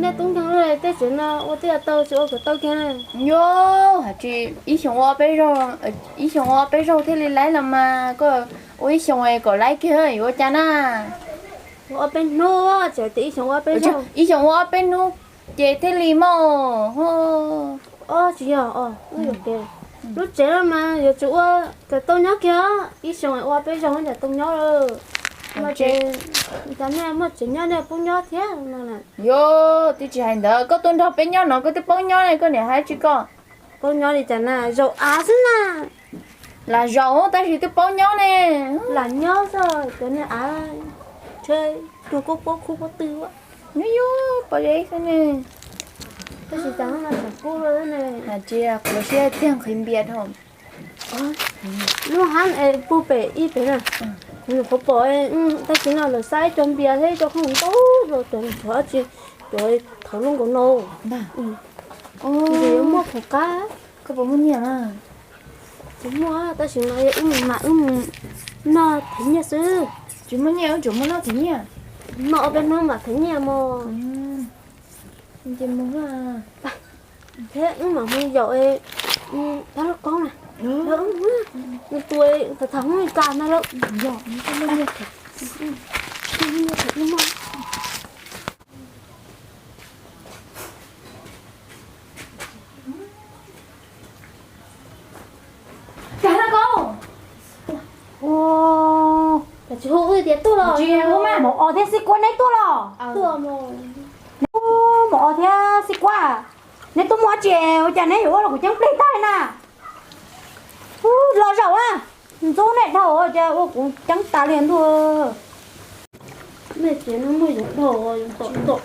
Tub nkeeg, tej tsev no ua twb tau tsis ua kom tau kiag na. Yog hais tias ib xyoos ua peb zaug, ib xyoos ua peb zaug thiaj li laib los mas koj ua ib xyoos kom laib kiag yuav ua cas na. Ua ob peb hnub, tseem tias ib xyoos ua ob peb zaug. Ib xyoos ua ob peb hnub ces thiaj li muaj. Tsis yog, lub tsev no mas yuav tsum ua kom tau nyob kiag, ib xyoos ua peb zaug cas tau nyob lawm. Cov nej muaj tsev nyob nej pub nyob thiab no. Yog twb tsis hais ntawd, koj tuaj nrog peb nyob no koj twb paub nyob ne, koj niam hais tsis koj. Paub nyob li cas na, zaum av xwb na. Lam zaum tab sis twb paub nyob ne. Lam nyob xwb, cov niag av tsheb tuag kuj paub khub paub twg. Nyob yog pom zeb xwb ne. Tab sis cas no tseem kub hais tias qhuav siab tiag nqhis npias dhau. Lub hab es pug pem ib pem na, kuv nyuam qhuav pom, tab sis no lawv xa ib co npias thiab ib co khoom ntau los cov tshuav tsis, cov thawv lub nkaus no. Ntshe yuav muaj khoom qab. Koj puas muaj nyiaj na? Kuv muaj tab sis mas wb mus mam wb mus noj them nyiaj xwb. Tsis muaj nyiaj wb tsuas muaj noj them nyiaj. Noj ob peb hnub mam them nyiaj mog. Ces mus thiab wb mam mus yaum tab lub koob na. Nws tus tham tham hub li cas na lawm. Cas na koj? Tsis hu wb tias tuaj los? Maum Os thiab Xib Kuab neb tuaj los? Maum Os thiab Xib Kuab, neb tuaj muaj dab tsi ua cas neb yuav ua los kuv ceeb plig tag na? Los zaum a, ntxub nej dhau cas ua kuv ceeb tas li ntuj. Nej tsev no muaj yoov dhau, yoov tom tom.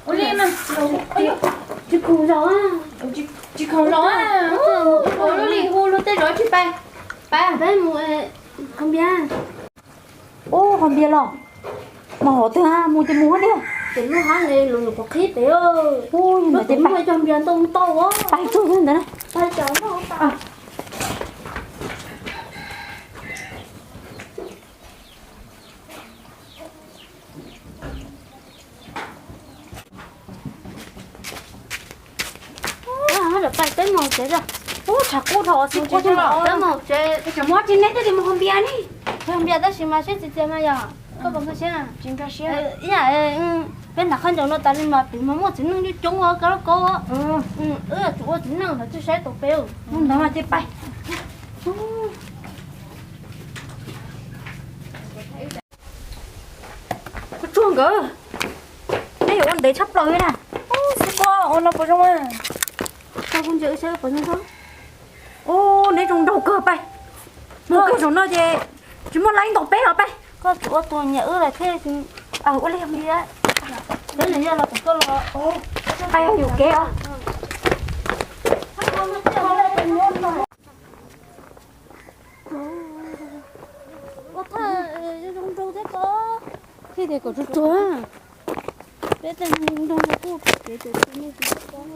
Ua li mas, tsis khoom zaum, tsis khoom zaum, ua lub li hu lub tej zaum tsis pais, pais peb mus qhov npias. Ub, qhov npias los mas hov twg mus ces mus tiag. Ces lub hab los nyuam qhuav qhib pem, ub, yog ntawd ces pais, muaj cov npias ntau ntau, pais tsuag ntawd na. Pais peb mus tsev. Ub, tshav kub dhau, Xib Kuab, peb mus tsev. Tseem muaj tsis neb thiaj li mus hau npias ni. Hau npias tab sis mas siab txias txias mas yog koj puas nkag siab? Tsis nkag siab. Ib yam peb nram qab ncaus no tas li mas pem mas muaj txiv neej coob coob ua kab lauj kaub. Wb yuav tsum ua txiv neej ntawd thiaj saib tau peb. Ntawd mas cia pais. Tsuag nkawd, neb yuav ua ntev tshaj plaws li na. Xib Kuab, ua no puas zoo? Ub, neb zoo nraug kawg, pais mus kawg zaum no ces tsis muaj laib ntaus peb os, pais. Koj tsis ua tus nyiam wb lawm thiab. Ua li, peb yog los, pais yog yuam kev os. Ua thaj zoo nraug thiab koj. Thiaj tias kom tsuag tsuag, peb tej zoo nraug no kuj kev ces nej tsis txhob.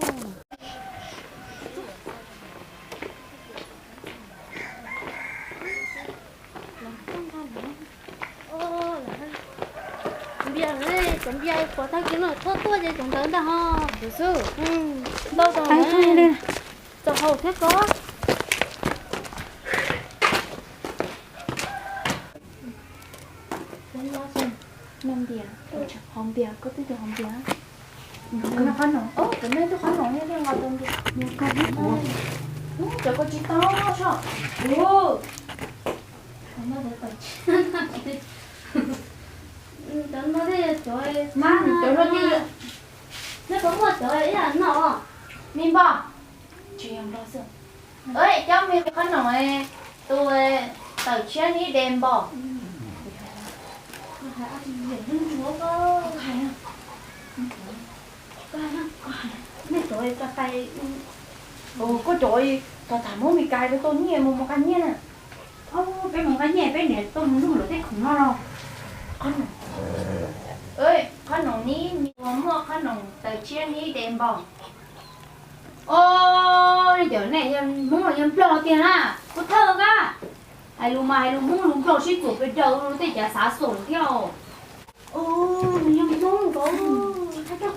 Npias, cov npias puas tag kis no txhob tuaj ces cov ntawd ntag ho. Ntau tag li, txaus haus thiab koj. Noj npias, hau npias, koj twb tias hau npias. Qhov no, qhov no, qhov no twb qhov no, nqa tau npias. Cov koj tsis tau soj. Cov no, cov no, nej puas muaj cov ib yam no? Me npog, tsis yog npog xwb. Cov me qhob noom, tus tawm tshiab nib de npog. Koj cov, koj tham Hmoob Mes Kas rau tau nyiaj mus mus nqa nyiaj na. Peb mus nqa nyiaj peb niam tuaj mus nug lawm tej khoom no los. Qhob noom nib, muaj qhob noom tawm tshiab nib de npog. Os, cov nej yog Hmoob los yog Nplog tiag na? Kuv thawj kab, hais lus mas hais lus Hmoob lus Nplog sib txuas pes daws tej cav xav xum thiab. Os, nws yog Hmoob nkaus.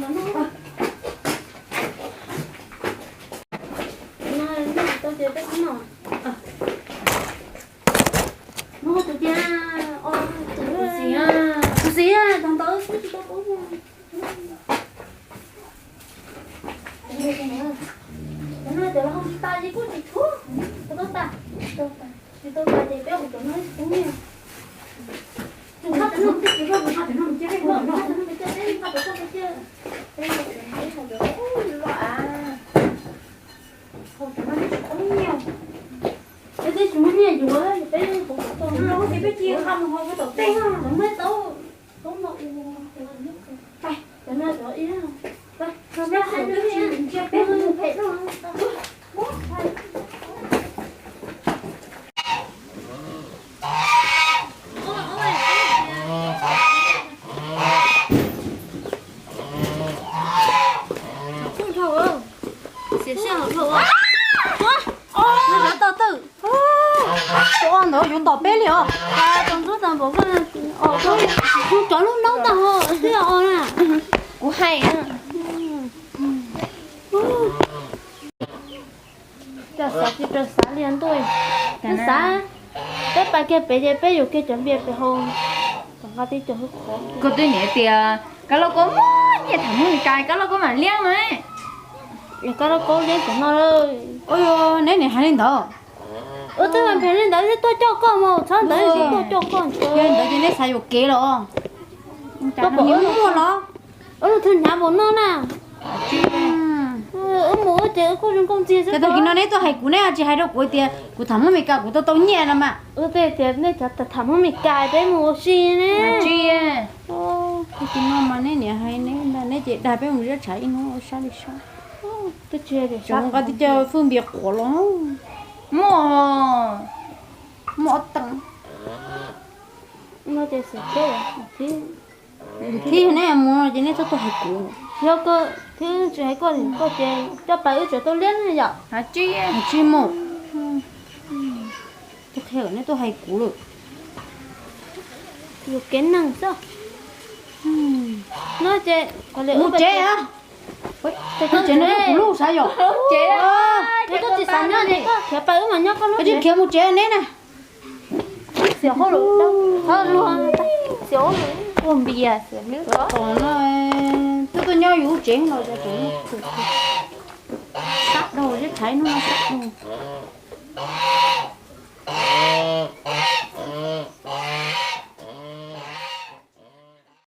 los noj. Noj tsis tau ces peb noj. Noj tus tiag. Tus xis, tus xis, thaum ntawd kuv tsis tau paub. Cov no cov los tsis tas ces kuj tsis tshuav. Tau tas, tsis tau tas ces peb ua cov no tsis pub nyiaj. Tus no cov no tsis tau, tus no cov no cia, peb ua cov no peb cia, peb ua cov no peb cia. Peb ua cov no peb ua cov loj av. Ua cov no tsis pub nyiaj. Peb twb tsis muaj nyiaj yuav, peb ua cov no ces peb cia qhov mus hauv kuv tom tej no, muaj tau. Cov no cov ib, ntsia peb mus phem no. Ntawd yuav tom peb li os. Tus ntxub tau npaum koj, tus cov lub noob tag ho twb os na. Kuv hais na. Cov xav tsis tau xav li ntuj. Peb xav, peb pais kiag pem ces peb yuav kiag cov npias pem hauv. Tom nqa tib co hwj qhov. Koj twb niam tias kab lauj kaub muaj nyiaj tham Hmoob Mes Kas, kab lauj kaub mam liab mas. Es kab lauj kaub liab cov no lawm. Ua neb niam hais li ntawd. Ua twb mas phem li ntawd thiaj tuaj coj koj mas, txhob ntawd thiaj tuaj coj koj. Yog li ntawd ces neb xav yuam kev los? Koj pom wb muaj los? Wb lub thwj hnyav npaum no na. Wb mus wb ces wb kuj zoo nkauj ntxiag xwb. Tag kis no neb tuaj hais kuv, neb tsis hais rau kuv tias kuv tham Hmoob Mes Kas kuv tau tau nyiaj no mas. Wb thiaj tias nej cov tham Hmoob Mes Kas peb mus ua si ne. Tsis, tag kis no mas neb niam hais neb ntag, neb ces dag peb mus zab tshav ib hnub ua sab li sab. Twb tsis, tseem nqa tib co fwj npias quav los. Muaj, muaj ob teev. No ces xwm teb, thib neb mus ces neb txhob tuaj hais kuv. Yog koj twb tsis hais koj, koj ces coj pais wb tseem tuaj liab ne yom. Tsis mus. Tus qhia neb tuaj hais kuv lawm. Yus kev neeg xwb. No ces mus tsev. Tsev no kuv lub sav yom. Tsev, koj tsis xav nyob ces koj khiav pais wb mam nyob koj lub. Tsis khiav, mus tsev neb na. Xiav hauj lwm, luag xiav hauj lwm ua npias xiav lwm. Tom no twb tuaj nyob yus lub tsev no, sab dhau, zeb thaiv hnub no sab dhau.